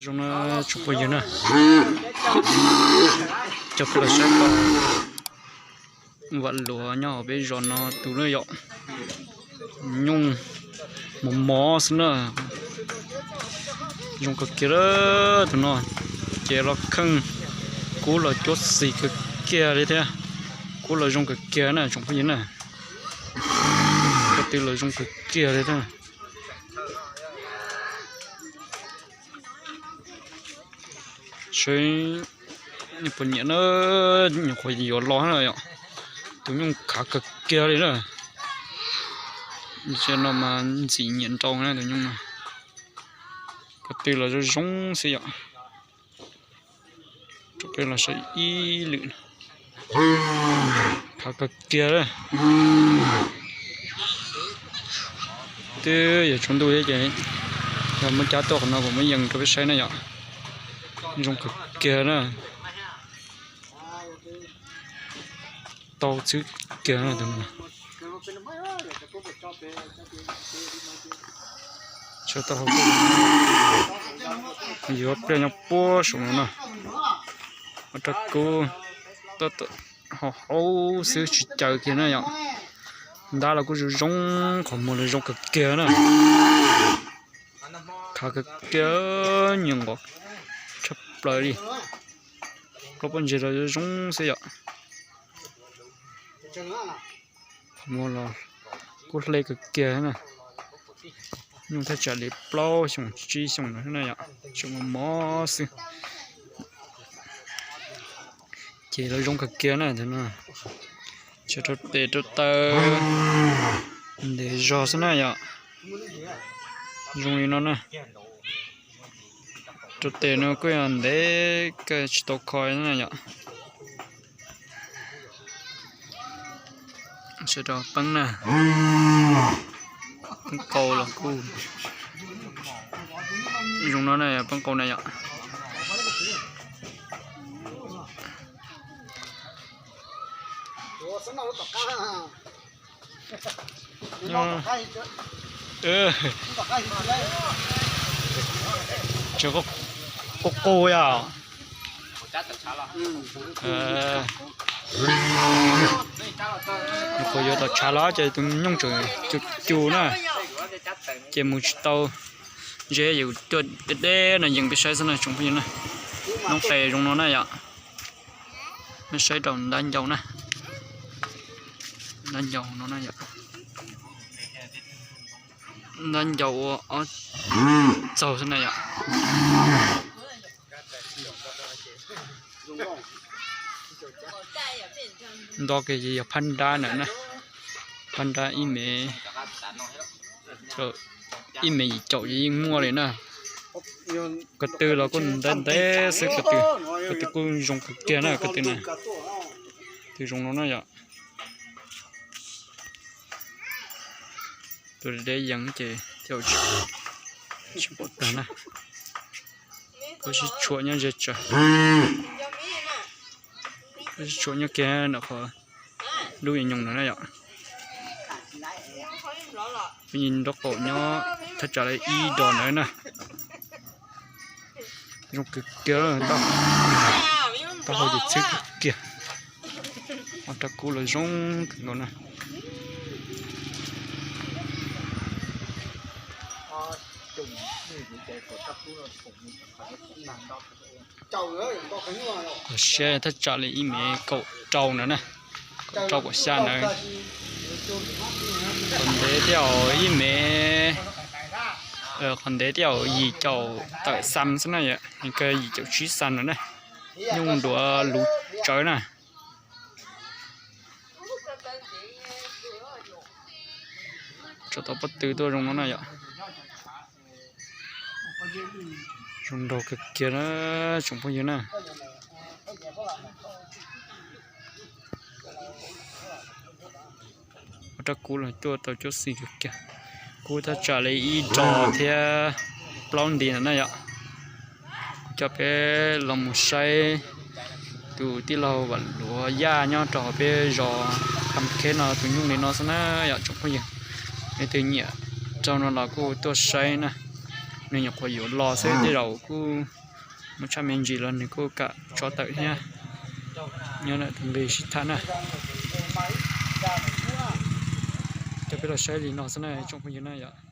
Zoo na tsoom phooj ywg na, coj peb los saib tau vam luam nyob hauv peb zos no tus na yom. Nyooj mos mos xwb na. Zoo kawg kiag tus no, ces los kheej kub los cuab xis kawg kiag li thiab. Kub los zoo kawg kiag na tsoom phooj ywg na. Ko tw los zoo kawg kiag li thiab. Saib puas nyiam na, nyuam qhuav yuav los na yom. Tus nyooj khav kawg kiag li na. Ntsia no mas ntxim nyiam nrau na tus nyooj no. Ko tw los zoo zoo xwb yom. Rau peb los saib ib lwm, khav kawg kiag. Twb yuav tsaus ntuj thiab ces yog muab cab tuaj qhov no kuv muab yees rau peb saib na yom. Zoo kawg kiag na. Tau txhwb kiag na tus no. Tshuav tau hauv, yuav pliag nyob puag saum no na. Ua rau kub hau hau xwb tsis caws kiag na yom. Ntab los kuj zoo zoo, qhov muag los zoo kawg kiag na. Khav kawg kiag, nyuam nqos tshaj plaws li. Plaub pob ntseg los zoo zoo xwb yom. Qhov muag los kuj hle kawg kiag na. Nyooj thaj tsam li plaub xyoos tsib xyoos no na yom, tseem mos mos xwb. Ces los zoo kawg kiag na. Tsuas rau tes rau taw ntev zog xwb na yom. Zoo li no na. Rau tes no kuj yog ntev kawg tsis tau kho na yom. Sawv daws peeb na, peeb qau los kuj zoo no na, peeb qau na yom. Tseem qub qub yom. Nyuam qhuav yuav tau tshav los ces tus nyooj tseem cu cu na, ces mus tsis tau. Ntshe yus tuaj deb deb no yees peb saib xwb na tsoom phooj ywg na. Noob qes zoo no na yom. Nej saib rau ntab ncau na, ntab ncau no na yom. Ntab ncau ua ob txaug xwb na yom. Nto kiag yog phab nrab na, phab nrab ib mev, ib mev yim caum ces yeej muaj li na. Ko tw los kuj ntev ntev xwb, ko tw kuj zoo kawg kiag na, ko tw na. Tw zoo no na yom. Tus deb yees ces tsis pom tag na. Kuj sib tshuam nyob ze tsaws, kuj sib tshuam nyob kiag ntawm qhov lub nyoos no na yom. Kuj nyob nraub qaum nyob thaj tsam li ib dos ntawd na. Zoo kawg kiag, taub hau ces txhwb kawg kiag. Ho rab kub los zoo kawg nkaus na. Los siab thaj tsam li ib mev kaum rau ntawd na, kaum rau kaum xya ntawd. Qhov ntev thiab ib mev, qhov ntev thiab yim caum tawm xam xwb na, yim caum tsib xam no na. Nyooj duav luv tsawv na. Tso tau pob tw tuaj zoo no na yom. Zoo nraug kawg kiag na tsoom phooj ywg na. Ua rab kub los cuaj tau cuab xis kawg kiag. Kub thaj tsam li ib dos thiab plaub nti ntawd na yom. Kuv coj peb los mus saib tus tij laug Vam Luav Yaj nyob rau peb zos Kham Kheb no tus nyooj li no xwb na yom tsoom phooj ywg. Leej twg nyiam rau no los kuj tuaj saib na. Nws nyuam qhuav yuav los xwb, tej zaum kuj mus tshaj me ntsis los nws kuj kam tso tawm thiab. Nyob ntawm tus nqi sib tham na. Coj peb los saib li no xwb na tsoom phooj ywg na yom.